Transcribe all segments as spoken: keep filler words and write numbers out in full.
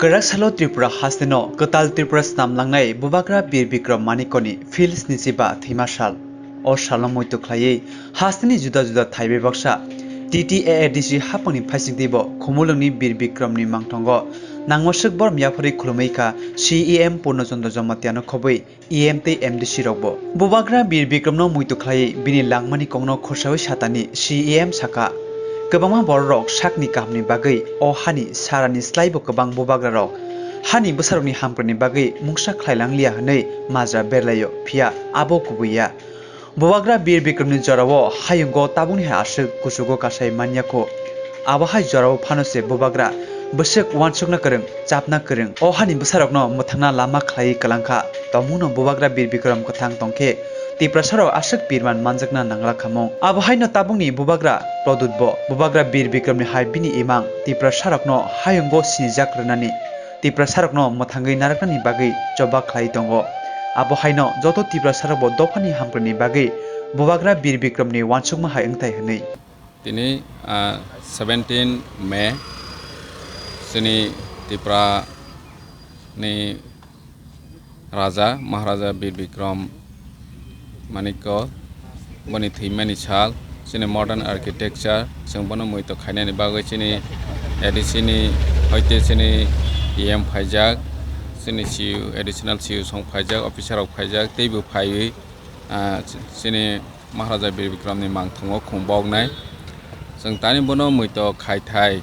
Kwrak salo Tripura hasteno kwtal Tripura snam langnai Bubagra Bir Bikram Manikoni phil snichi ba thwima sal. O salno muitu khlaiwi hasteni juda juda thai bebaksa T T A A D C hapangni phaisingtwibo Khumulwngni Bir Bikramni mangthongo nangmaswk borom yapharwi khulumwi kha C E M Purno Chandra Jamatia no khobwi E M tei M D C rokbo. Bubagra Bir Bikramno muitu khlaiwi bini langmani kokno khorsawi satani C E M sakha, kwbangma bororok sakni kahamni bagwi o hani sarani slaibo kwbang bubagrarok hani bwsarokni hamkrai ni bagwi mungsa khlai lang liya hwnwi majra berlaio, phiya abo kubui ya. Bubagra Bir Bikramni jorao hayungo tabukni hai aswk kuchugo kasai manya kho. Abo hai jorao phano se Bubagra bwswk uansukna kwrwng, chapna kwrwng. O hani bwsarokno mwthangna lama khlaiwi kwlang kha. Tongmungno Bubagra Bir Bikram kwthang tongkhe Tiprasarok aswk pirman manjakna nangla khamung. Abo haino tabukni Bubagra Produtbo Bubagra Bir Bikramni hai bini imang Tiprasarokno hayungo sinijak rwnani Tiprasarokno mwthangwi narwknani bagwi choba khlai tongo. Abo haino joto Tiprasarokbo dophani hamkrai ni bagwi Bubagra Bir Bikramni uansukma hai wngthai hwnwi. Tini, ah, seventeen May chini Tripura ni Raja, Maharaja Bir Bikram Manikya, boni thwimani sal, chini modern architecture, chwng bono muitu khainani bagwi chini A D C ni hoite chini E M phaijak, chini C U, additional C U song phaijak, officer rok phaijak, teibo phaiwi, ah, chini Maharaja Bir Bikram ni mangthongo khum boknai. Chwng tani bono muitu khai thai.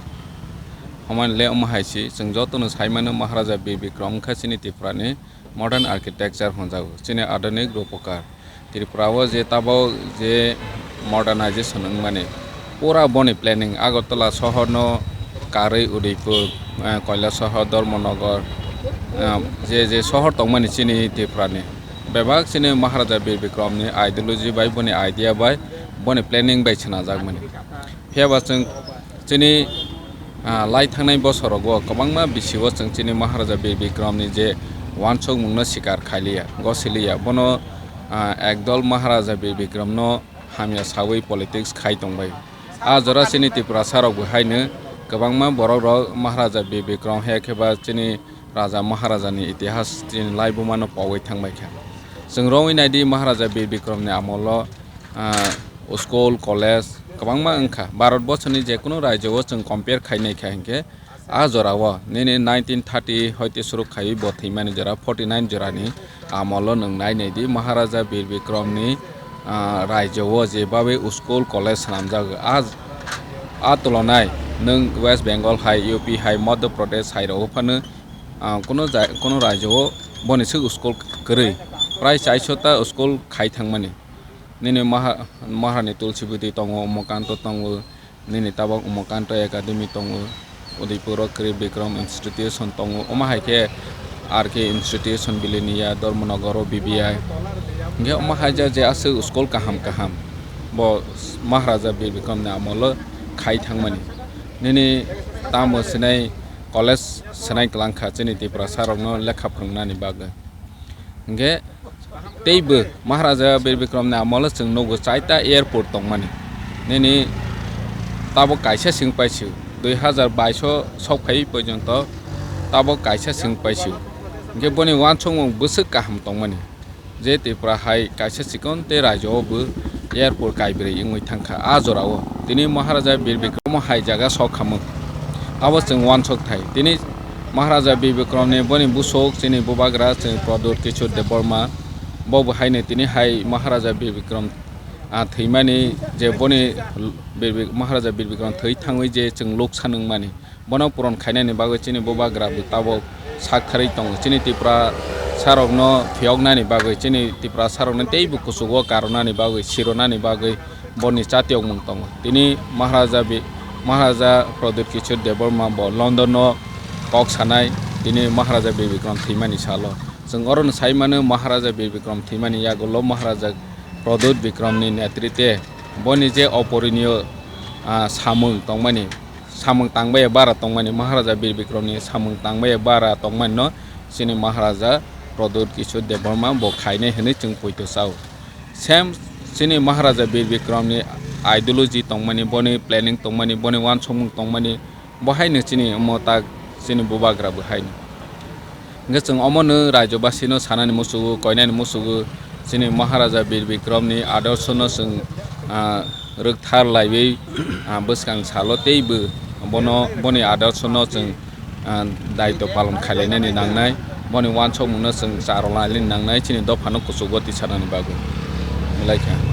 Homani le omo hai si, chwng jotono sai mano Maharaja Bir Bikram wngkha chini Tripura ni modern architecture hwnjago, chini adhunik rupokar. Tripura o je tabok je modernization wngmani, pura boni planning, Agartala sohor no karwi Udaipur, eh, Kailasohor, Dharmanagar, eh, je je sohor tongmani chini Tripura ni, bebak chini Maharaja Bir Bikram ni ideology bai, boni idea bai, boni planning bai swnajak mani. Phiya ba chwng chini, ah, lai thangnai bosorogo kwbangma bisio chwng chini Maharaja Bir Bikram ni je uansukmung no sikar khailiya, gosiliya, bono, ah, ekdol Maharaja Bir Bikram no hamya sawi politics khai tongbai. A jora chini Tiprasa rok bo haino kwbangma borok rok Maharaja Bir Bikram hai khe ba chini Raja Maharaja ni itihas chini laibuma no pogwi thangbai kha. Chwng romwi naidi Maharaja Bir Bikram ni amol o, ah, school, college kwbangma wngkha. Bharat borsoni je kunu rajyo o chwng compare khai naikha hinkhe, a jora o nini nineteen thirty hoite suru khaiwi bo thwimani jora forty nine jora ni amol o nwng nai naidi Maharaja Bir Bikram ni, ah, rajyo o je babe school, college swnamjago. A, a tulonai nwng West Bengal hai, U P hai, Madhya Pradesh hai rogo phano, ah, kunu ja-, kunu rajyo o boni swk school kwrwi. Prai chaisho ta school khai thangmani. Nini Maha-, Maharani Tulsi Bwtwi tongo, Umakanto tongo, nini tabok Umakanto Academy tongo, Udaipur o kwrwi Bikram Institution tongo, omo hai khe R K Institution Biliniya, Dharmanagar o B B I. Hinkhe omo hai ja je aswk school kaham kaham bo Maharaja Bir Bikram ni amol o khai thangmani. Nini tamo sinai college swnai kwlang kha chini Tiprasa rokno lekha phwrwngnani bagwi. Hinkhe teibo Maharaja Bir Bikram ni amol o chwng nugo chaita airport tongmani. Nini tabok kaisa swng paisio, dui hazar bais o sok phai porjonto tabok kaisa swng paisio. Hinkhe boni uansukmung bwswk kaham tongmani. Je Tripura hai kaisa chikon tei rajyo o bo airport kaibrwi wngwi thangkha. A jora o tini Maharaja Bir Bikram hai jaga sok khamung. Abo chwng uansuk thai. Tini Maharaja Bir Bikram ni boni busuk chini bubagra chini Pradyut Kishore Debbarma. Bo bo haino tini hai Maharaja Bir Bikram, ah, thwimani je boni Bir Bik-, Maharaja Bir Bikram thwi thangwi je chwng luksa nungmani. Bono puron khainani bagwi chini bubagra bo tabok sak tharwi tongo. Chini Tiprasa rokno phiyoknani bagwi, chini Tiprasa rokno teibo kuchugo karwnani bagwi, sironani bagwi boni chatiyokmung tongo. Tini Maharaja Bi-, Maharaja Pradyut Kishore Debbarma bo London o kok sanai, tini Maharaja Bir Bikram thwimani salo. Chwng orono sai mano Maharaja Bir Bikram thwimani yagulo Maharaja Pradyut Bikram ni netrite boni je oporiniyo, ah, samung tongmani, samung tangbai bara tongmani, Maharaja Bir Bikram ni samung tangbai bara tongmani no chini Maharaja Pradyut Kishore Debbarma bo khainai hwnwi chwng poito chao. Same chini Maharaja Bir Bikram ni ideology tongmani, boni planning tongmani, boni uansukmung tongmani, bo haino chini omo tak chini bubagra bo haino. Hingke chwng omono raijobasino sanani musugo, koinani musugo, chini Maharaja Bir Bikramni adorshono chwng, ah, rwkthar laiwi, ah, bwskang salo teibo bono, boni adorshono chwng, ah, daitw palon khailainani nangnai, boni uansukmungno chwng charwlainani nangnai, chini dophano kuchugo tisanani bagwi. Belai khe.